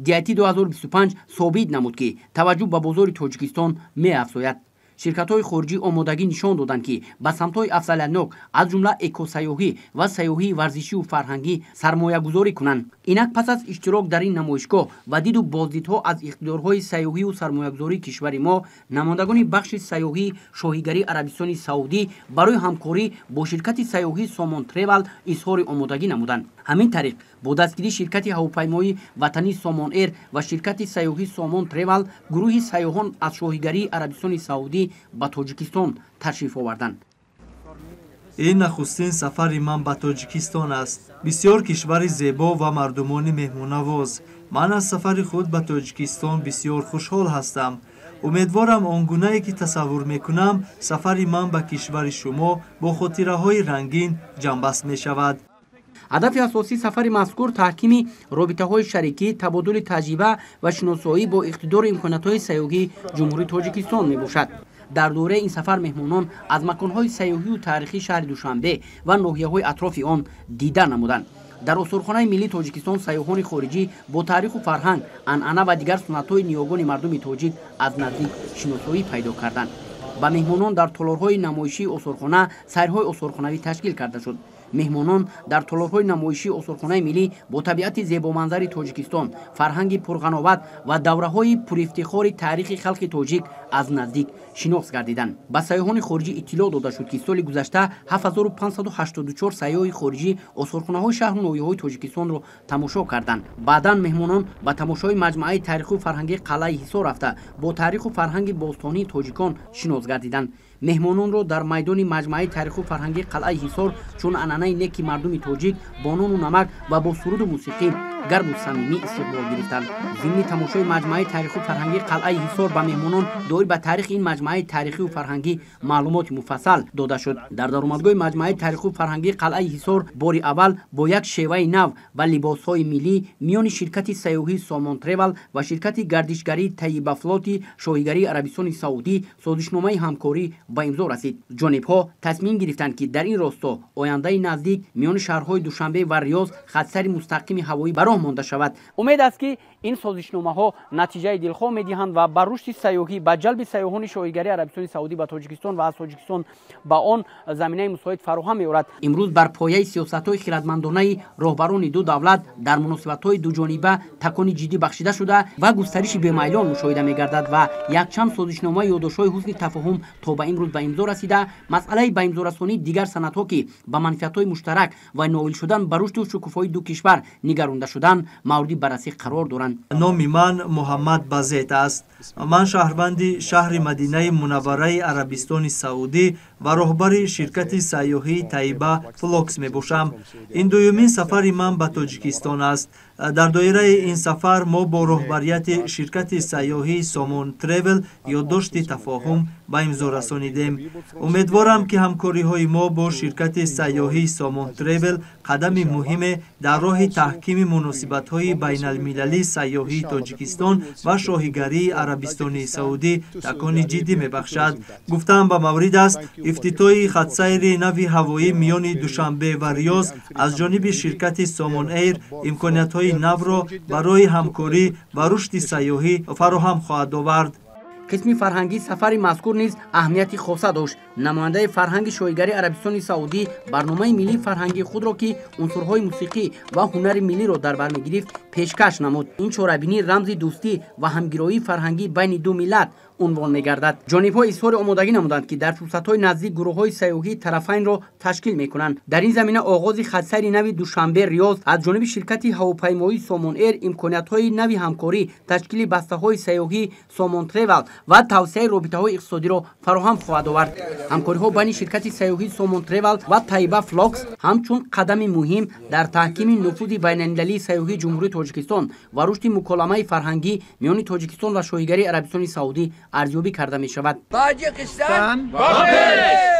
DIT 2025 собит намуд, ки таваҷҷӯҳ ба бозори Тоҷикистон меафзояд. Ширкатҳои хориҷӣ омодагӣ нишон доданд, ки ба самтҳои афзалиятнок, аз ҷумла экосайёҳӣ ва сайёҳии варзишию фарҳангӣ сармоягузорӣ кунанд. Инак, пас аз иштирок дар ин намоишгоҳ ва диду боздидҳо аз иқтидорҳои сайёҳию сармоягузории кишвари мо, намояндагони бахши сайёҳии Шоҳигарии Арабистони Саудӣ барои ҳамкорӣ бо ширкати сайёҳии Сомон Тревал изҳори омодагӣ намуданд. Ҳамин тариқ, бо дастгирии ширкати ҳавопаймоии ватании Сомон Эйр ва ширкати сайёҳии Сомон Тревал гурӯҳи сайёҳон аз Шоҳигарии Арабистони Саудӣ ба Тоҷикистон ташриф оварданд. Ин нахустин сафари ман ба Тоҷикистон аст. Бисёр кишвари зебо ва мардумони меҳмоннавоз. Ман аз сафари худ ба Тоҷикистон бисёр хушҳол ҳастам. Умедворам, он гунае ки тасаввур мекунам, сафари ман ба кишвари шумо бо хотираҳои рангин ҷамъбаст мешавад. Ҳадафи асосии сафари мазкур таҳкими робитаҳои шарикӣ, табодули таҷриба ва шиносоӣ бо иқтидору имкониятҳои сайёҳии Ҷумҳурии Тоҷикистон мебошад. Дар доираи ин сафар меҳмонон аз маконҳои сайёҳию таърихии шаҳри Душанбе ва ноҳияҳои атрофи он дида намуданд. Дар Осорхонаи миллии Тоҷикистон сайёҳони хориҷӣ бо таъриху фарҳанг, анъана ва дигар суннатҳои ниёгони мардуми тоҷик аз наздик шиносоӣ пайдо карданд. Ба меҳмонон дар толорҳои намоишии осорхона сайрҳои осорхонавӣ ташкил карда шуд. Меҳмонон дар толорҳои намоишии Осорхонаи миллӣ бо табиати зебоманзари Тоҷикистон, фарҳанги пурғановат ва давраҳои пурифтихори таърихи халқи тоҷик аз наздик шинос гардиданд. Ба сайёҳони хориҷӣ иттилоъ дода шуд, ки соли гузашта 7584 сайёҳи хориҷӣ осорхонаҳои шаҳру ноҳияҳои Тоҷикистонро тамошо карданд. Баъдан меҳмонон ба тамошои маҷмӯаи таърихию фарҳангии қалъаи Ҳисор рафта, бо таъриху фарҳанги бостонии тоҷикон шинос гардиданд. Меҳмононро дар майдони маҷмӯаи таъриху фарҳангии қалъаи Ҳисор, чун анъанаи неки мардуми тоҷик, бо нону намак ва бо суруду мусиқӣ гарму самимӣ истиқбол гирифтанд. Зимни тамошои маҷмӯаи таъриху фарҳангии қалъаи Ҳисор ба меҳмонон доир ба таърихи ин маҷмӯаи таърихию фарҳангӣ маълумоти муфассал дода шуд. Дар даромадгоҳи маҷмӯаи таъриху фарҳангии қалъаи Ҳисор бори аввал бо як шеваи нав ва либосҳои миллӣ миёни ширкати сайёҳии Сомон Тревал ва ширкати гардишгарии Таиба Флоти Шоҳигарии Арабистони Саудӣ созишномаи ҳамкорӣ ба имзо расид. Ҷонибҳо тасмим гирифтанд, ки дар ин росто ояндаи наздик миёни шаҳрҳои Душанбе ва Риёз хатсайри мустақими ҳавоӣ ба роҳ монда шавад. Умед аст, ки ин созишномаҳо натиҷаи дилхоҳ медиҳанд ва ба рушди сайёҳӣ, ба ҷалби сайёҳони Шоҳигарии Арабистони Саудӣ ба Тоҷикистон ва аз Тоҷикистон ба он заминаи мусоид фароҳам меорад. Имрӯз бар пояи сиёсатҳои хирадмандонаи роҳбарони ду давлат дар муносибатҳои дуҷониба такони ҷиддӣ бахшида шуда ва густариши бемайлон мушоҳида мегардад ва якчанд созишномаи ёддоштҳои ҳусни тафоҳум то ба имрӯз ба имзо расида, масъалаи ба имзорасонии дигар санадҳо, ки ба манфиатҳои муштарак ва ноил шудан ба рушду шукуфоии ду кишвар нигаронда шудан, мавриди баррасӣ қарор доранд. Номи ман Муҳаммад Базет аст. Ман шаҳрванди шаҳри Мадинаи Мунаввараи Арабистони Саудӣ ва роҳбари ширкати сайёҳии Таиба Флокс мебошам. Ин дуюмин сафари ман ба Тоҷикистон аст. Дар доираи ин сафар мо бо роҳбарияти ширкати сайёҳии Сомон Тревел ёддошти тафоҳум ба имзо расонидем. Умедворам, ки ҳамкориҳои мо бо ширкати сайёҳии Сомон Тревел қадами муҳиме дар роҳи таҳкими муносибатҳои байналмилалии сайёҳии Тоҷикистон ва Шоҳигарии Арабистони Саудӣ такони ҷиддӣ мебахшад. Гуфтаам ба маврид аст, ифтитоҳи хатсайри нави ҳавоӣ миёни Душанбе ва Риёз аз ҷониби ширкати Сомон Эйр имкониятҳои навро барои ҳамкорӣ ва рушди сайёҳӣ фароҳам хоҳад овард. Қисми фарҳангии сафари мазкур низ аҳамияти хоса дошт. Намояндаи фарҳанги Шоҳигарии Арабистони Саудӣ барномаи миллии фарҳангии худро, ки унсурҳои мусиқӣ ва ҳунари миллиро дар бар мегирифт, пешкаш намуд. Ин чорабинӣ рамзи дӯстӣ ва ҳамгироии фарҳангӣ байни ду миллат унвон мегардад. Ҷонибҳо изҳори омодагӣ намуданд, ки дар фурсатҳои наздик гурӯҳҳои сайёҳии тарафайнро ташкил мекунанд. Дар ин замина оғози хатсайри нави Душанбе Риёз аз ҷониби ширкати ҳавопаймоии Сомон Эйр имкониятҳои нави ҳамкорӣ, ташкили бастаҳои сайёҳии Сомон Тревал ва тавсеаи робитаҳои иқтисодиро фароҳам хоҳад овард. Ҳамкориҳо байни ширкати сайёҳии Сомон Тревал ва Таиба Флокс ҳамчун қадами муҳим дар таҳкими нуфузи байналмилалии сайёҳии Ҷумҳурии Тоҷикистон ва рушди муколамаи фарҳангӣ миёни Тоҷикистон ва Шоҳигарии Арабистони Саудӣ арзёбӣ карда мешавад. Тоҷикистон ба пеш!